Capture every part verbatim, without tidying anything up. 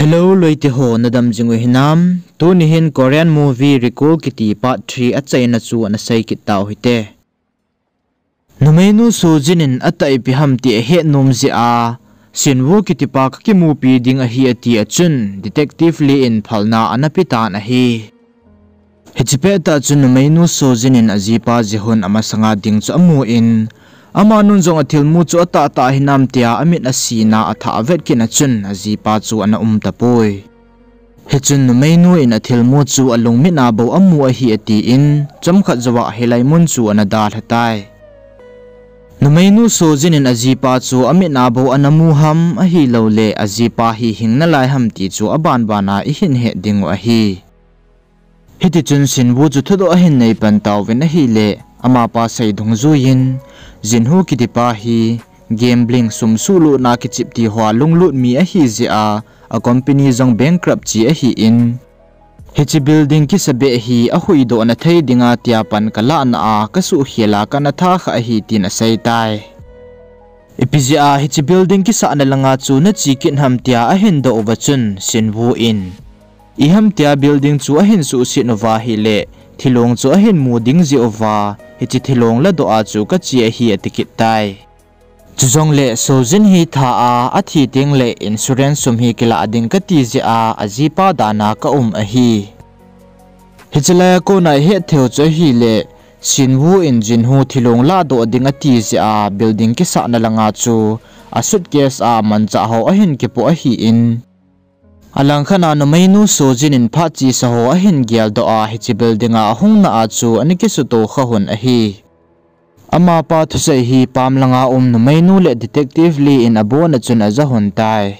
Hello, loite ho, nadam jing u hinam? Tuni hin Korean movie Recall kiti part three achaina chu ana sei kit tau hite. Numeinu Sojin in atah ipi ham ti ahet nom jeh a, Sinwoo kitipa kakimupi ding ahi ati a chun, Detective Lee in phalna ana pe tan ahi. Hiche pettah chun numeinu Sojin in ajipa Jihun amasanga ding chu amun, amanun jong athilmu chu atahtah hinam tia amit asina athah avet kit a chun ajipa chu ana um tapoi. Hichun numeinu in athilmu chu alungmit a bou amu ahi atin, chomkhat jouva hilai mun chu ana dalha tai. Numeinu Sojin in ajipa chu amit a bou ana mu ham ahilouleh ajipa hi hing nalai ham ti chu abanbana ihin het dingu ahi. Hitichun Sinwoo chu thudoh ahin nei pan tauvin ahile, amapa sei dungjuiyin, Jinhu kitipa hi gambling, sum suhlutna kichep ti hoa lunglut mi ahi jeh a, a company jong bankrupt che ahin, hiche building kisabeh hi ahuhdohna thei dinga tia pan kalahna a kasuhkhel a kana thakha ahi tin asei tai. Ipi jeh a hiche building kisahna langa chu nache kit ham tia ahin doh uva chun Sinwoo in, iham tia building chu ahin suhset uva ahile, thilong chu ahin mu ding jeh uva, hiche thilong ladoh a chu kache ahi ati kit tai. Chujongle Sojin hi tha a athi tengle insurance sum hi kilah ding kati jeh a ajipa dana kaum ahi. Hiche laia kona ihet theiyu chu ahile, Sinwoo in Jinhu thilong ladoh ding ati jeh a building kisahna langa chu a suitcase a manchah ho ahin kipoh ahin, alangkhat a numeinu Sojin in phat chesa ho ahin geldoh a hiche building a ahung na a chu ana kisuto kha un ahi. Amapa thusei hi pam langa um numeinu le Detective Lee in abon a chun aja un tai.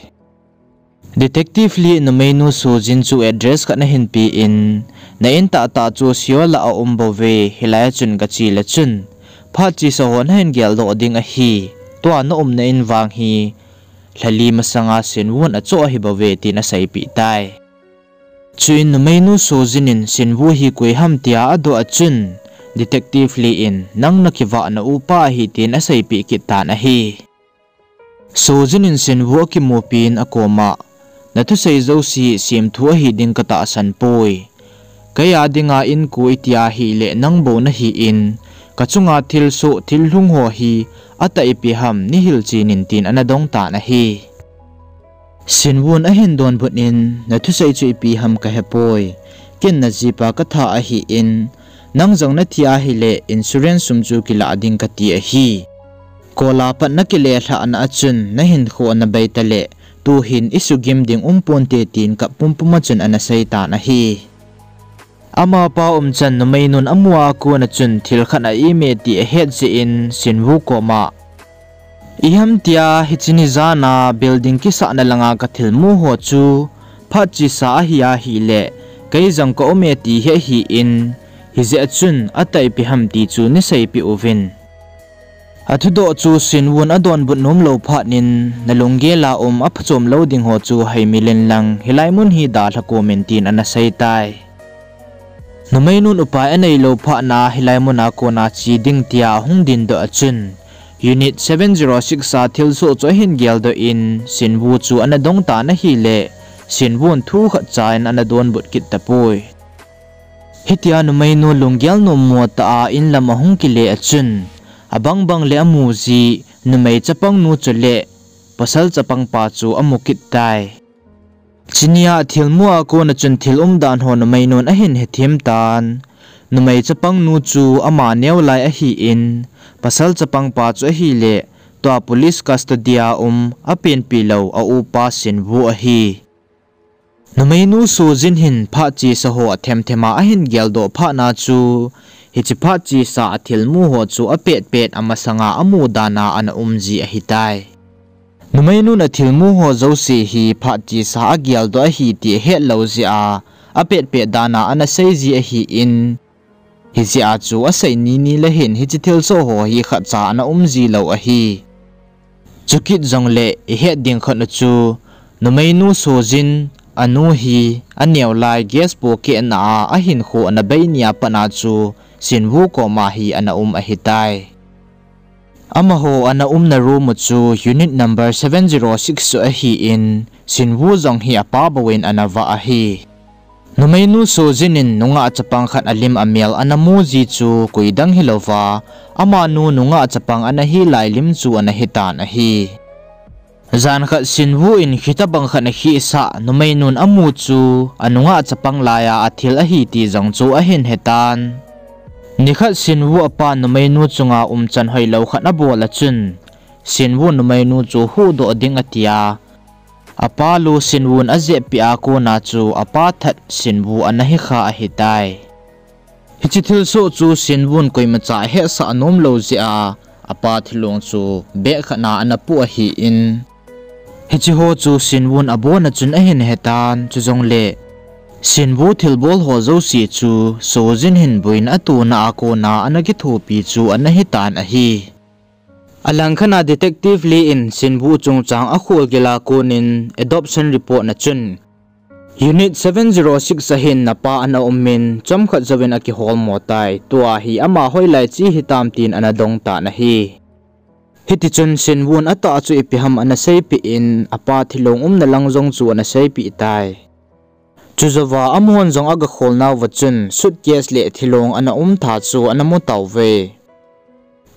Detective Lee in numeinu Sojin chu address khat ana hin pen, na in tahtah chu Seoul a aum bouve, hilai a chun kache le chun, phat chesa ho nahin geldoh ding ahi, tua na umna in vang hi lha li masanga Sinwoo in achoh ahi bouve tin aseipeh tai. Chuin numeinu Sojin in Sinwoo hi koi ham tia adoh a chun, Detective Lee in nang nakivahna upa ahi tin aseipeh kit tan ahi. Sojin in Sinwoo akimupin akoma, nathusei jouse semthu ahi ding katahsan poi. Kei a dinga inko iti ahile nang bou nahin, kachunga thilsoh thil lhung ho hi atah ipi ham neihil chen in tin ana dong tan ahi. Sinwoo in ahin donbut in, nathusei chu ipi ham kahepoi. Ken najipa katha ahin, nang jong nathi ahile insurance sum chu kilah ding kati ahi. Kol a pat nakile lhahna a chun nahinkho nabei tale, tuhin isugim ding umponte tin kap pumpum a chun ana sei tan ahi. Amapa umchan numeinun amu a kona chun thil khat a-ime ti ahet jeh in Sinwoo koma, iham tia hiche ni jan a building kisahna langa kathilmu ho chu phat chesa ahi ahile, kei jong kaume ti hi ahin, hijeh a chun atah ipi ham ti chu neiseipeh uvin. Athudoh chu Sinwoo in adonbut nomlou phat in, nalunggel a um aphachom lou ding ho chu heimilin lang hilai mun hi dalha komin tin ana sei tai. Numeinun upai aneilou phat na hilai mun a kona che ding tia ahung dindoh a chun, Unit seven zero six a thilsoh chu ahin geldoh in, Sinwoo chu ana dong tan ahile, Sinwoo in thu khatcha in ana donbut kit tapoi. Hitia numeinu lunggel nommo tah a inlam ahung kile a chun, abangbang le amu ji numei chapangnu chule pasal chapangpa chu amu kit tai. Chunia athilmu a kona chun thil umdan ho numeinun ahin hethem tan. Numei chapangnu chu ama neo lai ahin, pasal chapangpa chu ahile, tua police custody a um, apenpi lou a upa Sinwoo ahi. Numeinu Sojin hin phat chesa ho athemthem a ahin geldoh phat na chu, hiche phat chesa athilmu ho chu apetpet amasanga amu dan a ana um ji ahitai. Numeinun athilmu ho jouse hi phat chesa ageldoh ahi ti ahet lou jeh a, apetpet dan a ana sei ji ahin, hijeh a chu asei nini le hin hiche thilsoh ho hi khatcha ana um ji lou ahi. Chukit jongle ihet ding khat u chu, numeinu Sojin anu hi aneo lai gas pohkehna a ahinkho ana bei nia pat a chu Sinwoo koma hi ana um ahitai. Amaho ana umna room u chu unit number seven zero six chu ahin, Sinwoo jong hi apa bouvin ana vah ahi. Numeinu Sojin in nungah chapang khat alim amel ana mu ji chu koidang hilouva, amanu nungah chapang ana hi lai lim chu ana hitan ahi. Jan khat Sinwoo in khitobang khat ana hisah numeinun amu chu anungah chapang laiya athil ahi ti jong chu ahin hetan. Nikhat Sinwoo apan numeinu chunga umchan hoilou khat abol a chun, Sinwoo numeinu chu huhdoh ding atia, apa lu Sinwoo in ajehpeh a kona chu apa that Sinwoo ana hikha ahitai. Hiche thilsoh chu Sinwoo in koimacha ahetsah nomlou jeh a, apa thilong chu bag khat na ana poh ahin, hicheho chu Sinwoo in abona chun ahin hetan, chujongle Sinwoo thilbol ho jouse chu Sojin hin boina atona a kona ana kithopi chu ana hitan ahi. Alangkhat a Detective Lee in Sinwoo chungchang akholgil a konin adoption report na chun, Unit seven zero six a hin napa ana umin, chomkhat jouvin akiholmo tai, tua hi ama hoilai che hitam tin ana dong tan ahi. Hitichun Sinwoo in atah chu ipi ham ana seipeh in, apa thilong umna lang jong chu ana seipeh tai. Chujouva amahon jong aga kholnauva chun suitcase le thilong ana umtha chu ana mu tauve.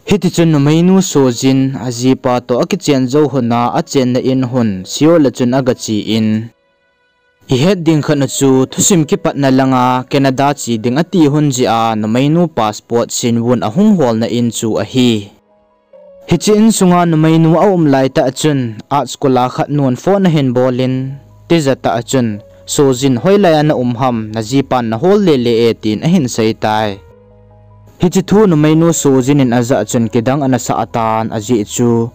Hitichun numeinu Sojin ajipa toh akichen jou lhona achenna in lhon Seoul a chun aga che in, ihet ding khat u chu thusim kipatna langa Canada che ding ati lhon jeh a numeinu passport Sinwoo in ahung holna in chu ahi. Hiche insunga numeinu aum laitah chun, art school a khat nun phone ahin bolin, tijatah chun, Sojin, hoilai a na um ham, najipan nahol lele e, tin ahin seitai. Hiche thu numeinu Sojin in ajah chun kidang ana sah tan, ajeh chu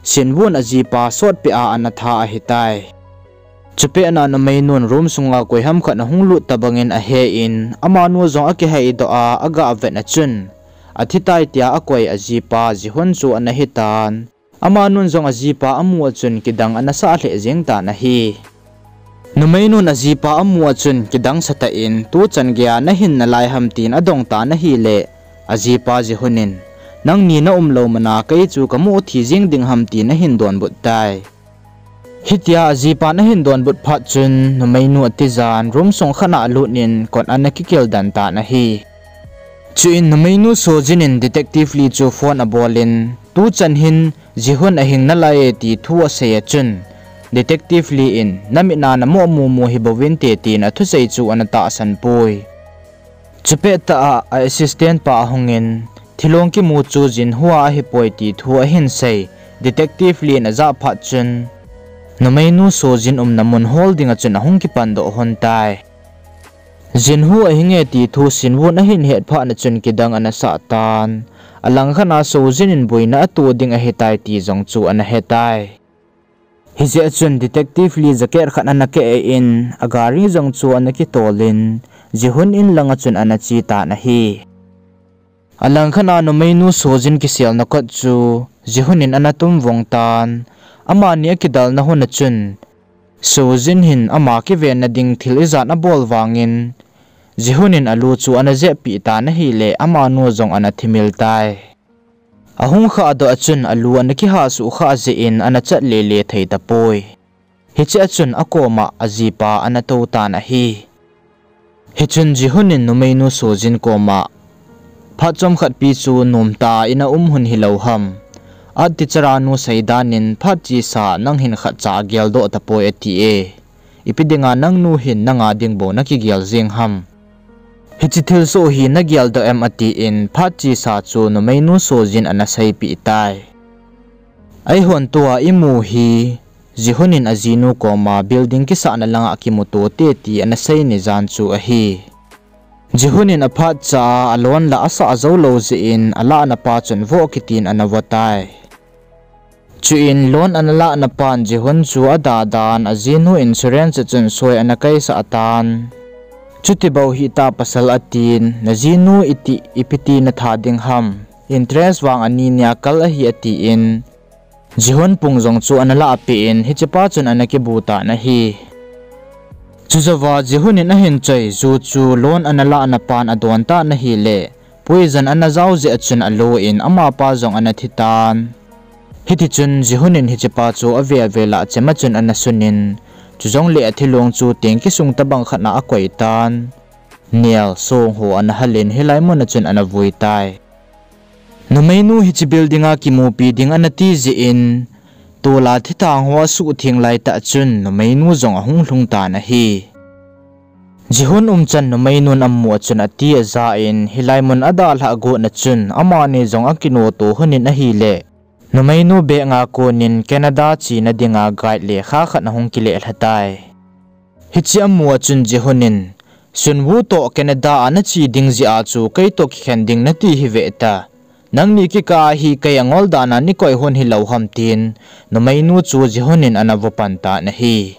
Sinwoo in ajipa sotpeh a ana tha ahitai. Chupet na numeinun room sunga koiham khat ahung lut tobangin ahen, amanu jong akiheidoh a, aga vet a chun, athitai tia akoi ajipa Jihun chu ana hitan. Amanun jong ajipa amu a chun kidang ana sah lheh jeng tan ahi. Numeinun ajipa amu a chun kidang satah in, tuchan geiya nahin nalai ham tin adong tan ahile, ajipa Jihun in, nangni na umlou mana kei chu kamu thi jeng ding ham tin ahin donbut tai. Hitia ajipan ahin donbut phat chun, numeinu atijan room sung khat a alut in kot ana kikildan tan ahi. Chuin numeinu Sojin in Detective Lee chu phone abolin, tuchan hin Jihun ahing nalai e ti thu asei a chun, Detective Lee in, namit a namu mumu hi bouvinte, tin athusei chu ana tahsan poi. Chupet tah a assistant pa ahungin, thilong kimu chu Jinhoo a ahipoi ti thu ahin sei, Detective Lee in ajah phat chun, numeinu Sojin umna mun hol dinga chun ahung kipandoh lhon tai. Jinhoo ahinge ti thu Sinwun ahin het phat na chun kidang ana sah tan. Alangkhat a Sojin in boina ato ding ahitai ti jong chu ana hetai. Hijeh a chun Detective Lee jacket khat ana keh in, agari jong chu ana kitolin, Jihun in langa chun ana che tan ahi. Alangkhat a numeinu Sojin kiselna kot chu Jihun in ana tum vong tan, amani akidalna hun a chun, Sojin hin ama kivenna ding thil ijat abol vangin, Jihun in alu chu ana jehpeh tan ahile, amanu jong ana thimil tai. Ahung khahdoh a chun alu ana kihasuh khah jeh in ana chat lele thei tapoi. Hichea chun akoma ajipa ana tou tan ahi. Hichun Jihun in numeinu Sojin koma, phat chomkhat pi chu nomtah in aum lhon hilou ham? Art teacher a nu seidan in phat chesa nang hin khatcha ageldoh tapoi ati e. Ipi dinga nangnu hin nanga ding bou nakigel jeng ham? Hiche thilsoh hi nageldoh em atin phat chesa chu numeinu Sojin ana seipeh tai. Eihon tua imu hi, Jihun in ajinu koma building kisahna langa kimuto te ti ana sei ni jan chu ahi. Jihun in aphatcha a loan la asah joulou jeh in alahna pa chun voh kitin ana voh tai. Chuin loan ana lahna pan Jihun chu adadan ajinu insurance a chun soi ana kaisah tan. Chuti bou hitah pasal atin, najinu iti, ipi ti natha ding ham? Interest vang ani nia kal ahi atin, Jihun pung jong chu ana lahpeh in, hichepa chun ana kibu tan ahi. Chujouva Jihun in ahin choi ju chu loan ana lahna pan adon tan ahile, Poison ana jao jeh a chun alo in amapa jong ana thi tan. Hiti chun Jihun in hichepa chu avel vel a chema chun ana sun in, chujongle athilong chu tengki sung tobang khat a akoi tan. Nel song ho ana hal in hilai mun a chun ana vui tai. Numeinu hiche building a kimupi ding ana ti jeh in, tol a thithang ho asuhtheng lai tah chun numeinu jong ahung lhung tan ahi. Jihun umchan numeinun amu a chun ati aja in, hilai mun adalhah got na chun amani jong akinoto lhon in ahile, numeinu bag a kon in Canada chena dinga guide lekha khat ahung kile lha tai. Hiche amu a chun Jihun in, Sunwoo toh Canada a nache ding jeh a chu kei toh kikhen ding nati hih veh ta. Nangni kikah a hi kei angol dan a neikoi lhon hilou ham, tin numeinu chu Jihun in ana vo pan tan ahi.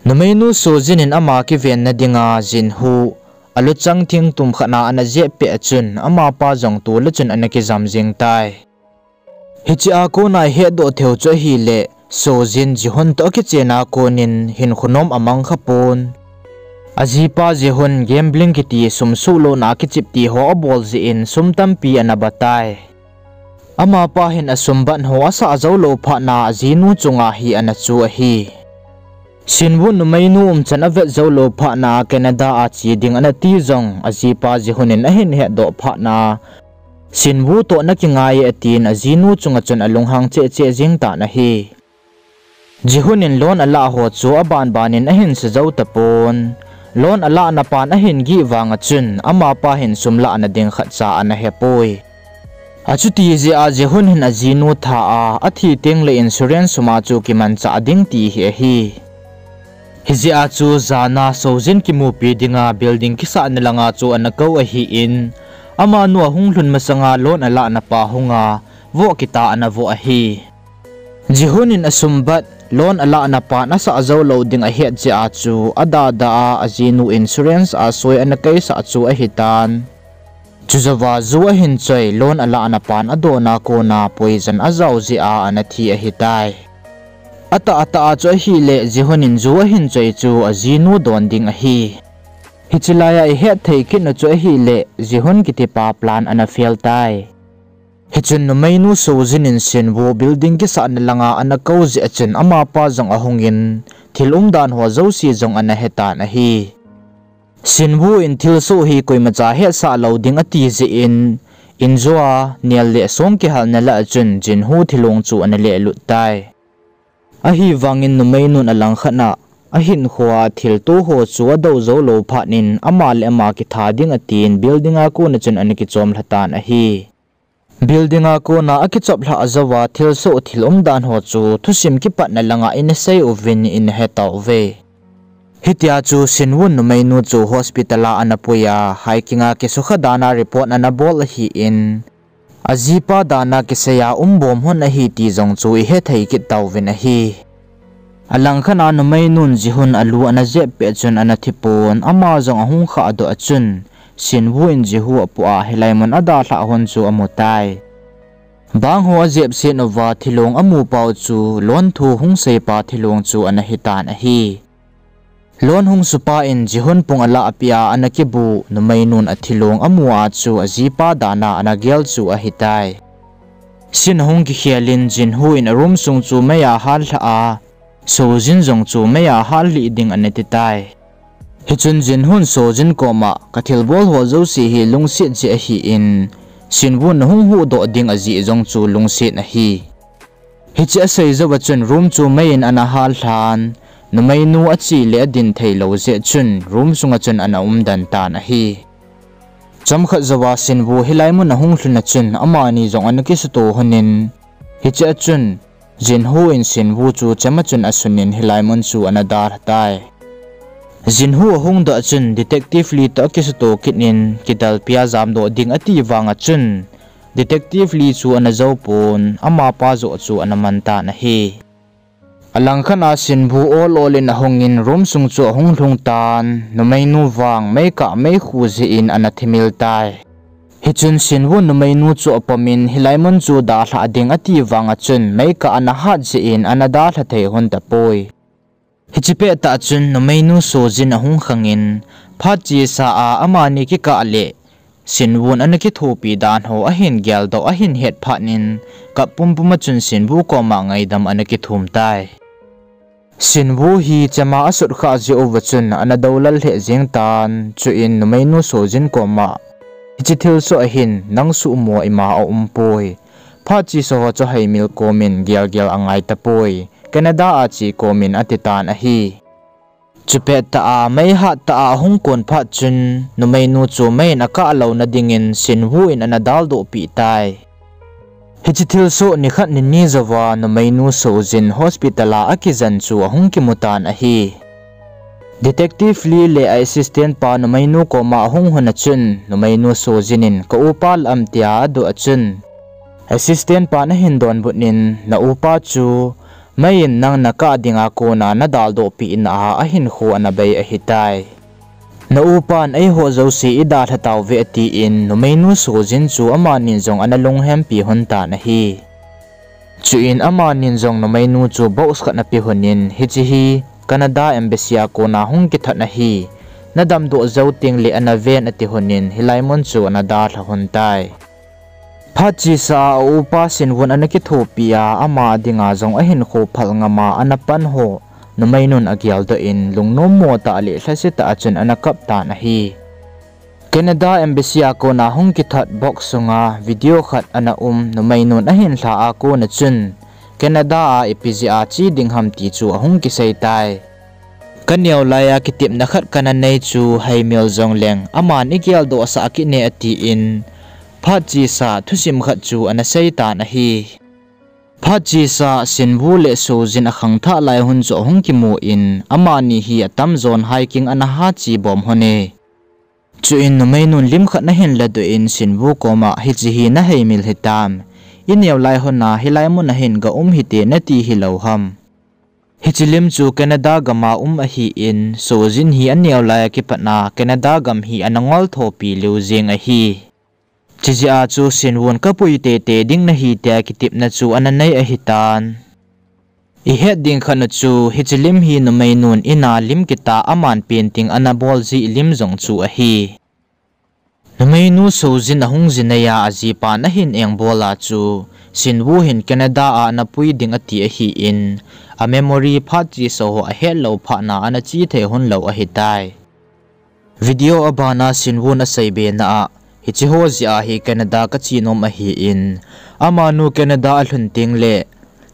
Numeinu Sojin in ama kivenna dinga Jinhu, aluchang thingtum khat a ana jep peh a chun amapa jong tol a chun ana kijam jeng tai. Hiche a kona ihetdoh theiyu chu ahile, Sojin Jihun toh akichen a kon in hinkho nom amang kha pon. Ajipa Jihun gambling kiti sum suhlouna kichep ti ho abol jeh in sum tampi ana ba tai. Amapa hin asum bat ho asah joulou phat na ajinu chunga hi ana chu ahi. Sunwoo numeinu umchan avet joulou phat na Canada a che ding ana ti jong ajipa Jihun in ahin hetdoh phat na, Sunwoo toh nakingai e atin ajinu chunga chun alunghang cheh cheh jeng tan ahi. Jihun in loan alah ho chu aban ban in ahin sa jou tapon. Loan alahna pan ahin gih vang a chun amapa hin sum lahna ding khatcha ana hepoi. Achuti jeh a Jihun hin ajinu tha a, athi tengle insurance sum a chu kimanchah ding ti hi ahi. Hijeh a chu jan a Sojin kimupi dinga building kisahna langa chu ana kou ahin, amanu ahung lhun masanga loan alahna pa hunga voh kita ana voh ahi. Jihun in asum bat loan alahna pan asah joulou ding ahet jeh a chu adada a ajinu insurance a soi ana keisah chu ahitan. Chujouva ju ahin choi, loan alahna pan adon a kona poison ajao jeh a ana thi ahitai. Atah atah a chu ahile Jihun in ju ahin choi chu ajinu don ding ahi. Hiche lai a ihet thei kit u chu ahile Jihun kitipa plan ana fail tai. Hichun numeinu Sojin in Sunwoo building kisahna langa ana kou jeh a chun amapa jong ahung in thil umdan ho jouse jong ana hetan ahi. Sunwoo in thilsoh hi koimacha hetsah lou ding ati jeh in, injo a nel le song kihalna lah a chun Jinhu thilong chu ana lehlut tai. Ahivangin numeinun alangkhat a, ahinkhoa thilto ho chu adou joulou phat in ama le ama kitha ding atin building a kona chun ana kichom lhatan ahi. Building a kona akichop lhah jouva thilsoh thil umdan ho chu thusim kipatna langa ina sei uvin ina hetauve. Hitia chu Sunwoo numeinu chu hospital a ana pui a, hiking a kisukha dan a report ana bol ahin, ajipa dan a kisei a umbom lhon ahi ti jong chu ihethei kit tauvin ahi. Alangkhat a numeinun Jihun alu ana jep peh chun ana thipon, ama jong ahung khahdoh a chun, Sunwoo in Jihu apoh a hilai mun adalhah lhon chu amutai. Bang ho ajep set uva thilong amu pau chu loan thu hung seipa thilong chu ana hitan ahi. Loan hung supa in Jihun pung alah peh a ana kibu numeinun athilong amu a chu ajipa dan a ana gel chu ahitai. Scene ahung kikhel in Jinhu in aroom sung chu mei a hallhah a, Sojin jong chu mei a hallih ding ana titai. Hichun Jinhun Sojin koma, kathilbol ho jouse hi lungset jeh ahin, Sunwoo nahung huhdoh ding ajeh jong chu lungset ahi. Hiche asei jouva chun room chu mei in ana hallhan, numeinu ache le adin theilou jeh chun room sunga chun ana umden tan ahi. Chomkhat jouva Sunwoo hilai mun ahung lhun a chun amani jong ana kisuto lhonin, hiche a chun Jinhu in Sunwoo chu chema chun asunin hilai mun chu ana dalhatai. Jinhu ahungdoh a chun detective Lee toh akisuto kit in kidalpia jamdoh ding ati vanga chun detective Lee chu ana joupon, amapa joh chu ana mantan ahi. Alangkhat a Sunwoo ol ol in ahungin room sung chu ahung lhungtan, numeinu vang meikah meikhu jeh in ana thimil tai. Hichun Sunwoo numeinu chu apomin hilai mun chu dalhah ding ati vanga chun meikah ana hat jeh in ana dalha thei lhon tapoi. Hiche pettah chun numeinu Sojin ahung khangin, phat chesa a amani kikah le Sinwun ana kithopi dan ho ahin geldoh ahin het phat in, kap pumpum a chun Sinwu koma ngaidam ana kithum tai. Sinwu hi chema asut khah jeh uva chun ana doulal lheh jeng tan, chuin numeinu Sojin koma, hiche thilsoh ahin nang suhmo ima aumpoi. Phat chesa ho chu Heimil komin gelgel angai tapoi. Canada a che komin ati tan ahi. Chupet tah a, mei hat tah a ahung kon phat chun, numeinu chu mei in akah louna dingin Sinwu in ana daldoh peh tai. Hiche thilsoh nikhat nini jouva numeinu Sojin hospital a akijen chu ahung kimu tan ahi. Detective Lee le a assistant pa numeinu koma ahung lhun a chun, numeinu Sojin in ka upa la am tia adoh a chun, assistant pan ahin donbut in, na upa chu mei in nang nakah dinga kona nadaldoh peh na a ahinkho ana bei ahitai. Na upan eiho jouse idalha tauve atin, numeinu Sojin chu amanin jong ana lunghempi lhon tan ahi. Chuin amanin jong numeinu chu box khat ana pe lhon in, hiche hi Canada Embassy a kona hung kithot ahi. Nadamdoh jou tengle ana ven ati lhon in, hilai mun chu ana dalha lhon tai. Phat chesa a aupa Sinwun ana kithopi a, ama dinga jong ahinkho phal ngam a ana pan ho numeinun ageldoh in, lungnommo tah le lhase tah a chun ana kap tan ahi. Canada Embassy a kona hung kithot box sunga video khat ana um, numeinun ahin lha a kona chun, Canada a ipi jeh a che ding ham ti chu ahung kisei tai. Kaneo laiya kitepna khat kana nei chu Heimil jongleng aman igeldoh sah kit ne atin, phat chesa thusim khat chu ana sei tan ahi. Phat chesa Sinwu le Sojin akhangthah lai hun chu ahung kimu in, amani hi atamjon hiking ana ha che bom lhon e. Chuin numeinun lim khat ana hin ladoh in, Sinwu koma, hiche hi na Heimil hitam? Ineo lai lhona hilai muna hin ga um hite nati hilou ham? Hiche lim chu Canada gama um ahin, Sojin hi aneo laiya kipatna Canada gam hi ana ngol thopi lheh jeng ahi. Chujeh a chu Sinwun kapui teitei ding nahi tia kitepna chu ana nei ahitan. Ihet ding khat u chu, hiche lim hi numeinun ina lim kitah aman painting ana bol jeh lim jong chu ahi. Numeinu Sojin ahung jinei a ajipan ahin engbol a chu, Sinwu hin Canada a ana pui ding ati ahin, a memory phat chesa ho ahetlou phat na ana che thei lhon lou ahitai. Video abana Sinwun aseibe na a, hiche ho jeh a hi Canada kache nom ahin, amanu Canada alhun tengle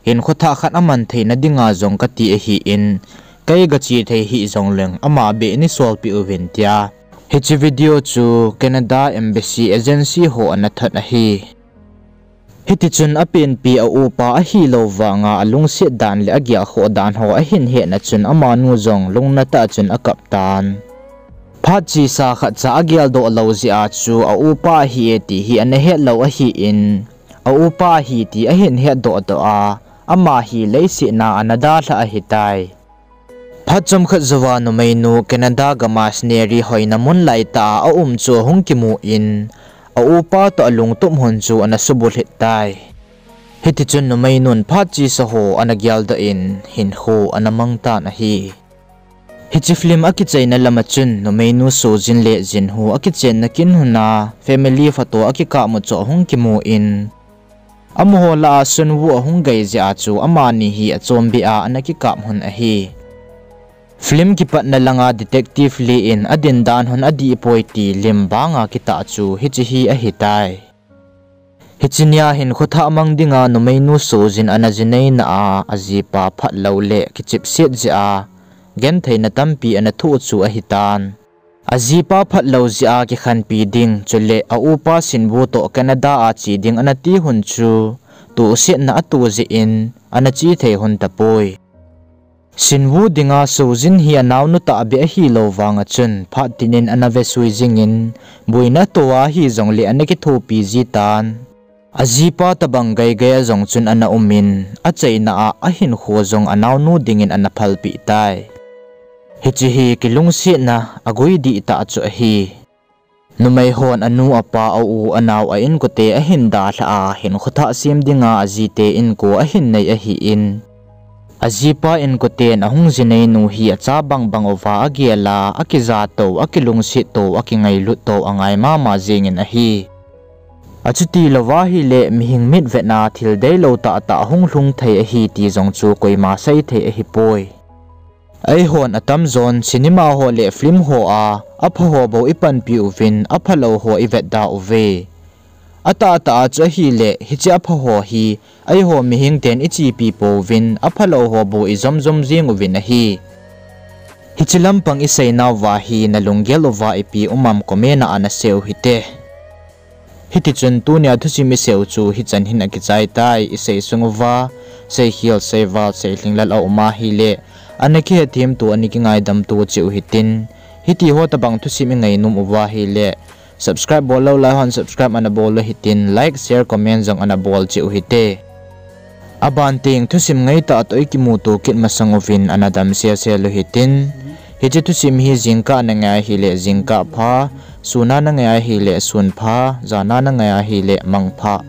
hinkho thah khat aman theina dinga jong kati ahin, kei gache thei hih jongleng ama beh neisolpeh uvin tia. Hiche video chu Canada Embassy Agency ho ana thot ahi. Hitichun apenpi a upa ahilou vanga alungset dan le agelkhoh dan ho ahin hetna chun amanu jong lungna tah chun akap tan. Phat chesa khatcha ageldoh lou jeh a chu a upa ahi e ti hi ana hetlou ahin, a upa ahi ti ahin hetdoh doh a, ama hi leiset na ana dalha ahitai. Phat chomkhat jouva numeinu Canada gama scenery hoina mun laitah a aum chu ahung kimu in, a upa toh alungtup lhon chu ana subulhit tai. Hitichun numeinun phat chesa ho ana geldoh in hinkho ana mang tan ahi. Hiche film akichaina lama chun numeinu Sojin le Jinhu akichenna kin lhona family photo akikap u chu ahung kimu in, amaho lah a Sunwoo ahung gei jeh a chu amani hi achombeh a ana kikap lhon ahi. Film kipatna langa Detective Lee in adindan lhon adihpoi ti lim banga kitah chu hiche hi ahitai. Hiche nia hinkho thah mang dinga numeinu Sojin ana jinei na a, ajipa phatlou le kichepset jeh a gentheina tampi ana thoh chu ahitan. Ajipa phatlou jeh a kikhenpi ding, chule a upa Sinwoo toh Canada a che ding ana ti lhon chu, tohsetna atoh jeh in ana che thei lhon tapoi. Sinwoo dinga Sojin hi anaonu tahbeh ahilou vanga chun phat tin in ana vesui jingin, boina atoh a hijongle ana kithopi jitan. Ajipa tobang geigei a jong chun ana umin, achaina a ahinkho jong anaonu dingin ana phalpeh tai. Hiche hi kilungsetna agui dihtah chu ahi. Numei hon anu apa, a u, anao, a inkote ahin dalhah a, hinkho thah sem dinga ajite inko ahin nei ahin, Ajipa inkoten ahung jineinu hi acha bangbang uva agel a, akija tou, akilungset tou, akingailut tou angai mama jengin ahi. Achuti louva ahile mihing mitvetna thil deilou tahtah ahung lhung thei ahi ti jong chu koima seithei ahipoi. Eihon atamjon cinema ho le film ho a aphaho bou ipanpi uvin, aphalou ho ivetda uve. Atahtah a chu ahile hiche aphaho hi eiho mihingten ichepi pouvin, aphalou ho bou ijomjom jeng uvin ahi. Hiche lampang iseinauva hi nalunggel uva ipi um am comment a ana sei u hite. Hitichun tunia thusim isei u chu hichan hin akichai tai. Isei sung uva seikhel, seival, seilhinglel aum ahile ana kihetthemto, ana kingaidamto cheh u hitin, hitiho tobang thusim ingainom uva ahile subscribe bol lou lai hon subscribe ana bol u hitin, like, share, comment jong ana bol cheh u hite. Aban teng thusim ngaitah toh ikimuto kit masang uvin ana dam sese u hitin. Hiche thusim hi jingkah nangai ahile jingkah pha, sun a nangai ahile sun pha, jan a nangai ahile mang pha.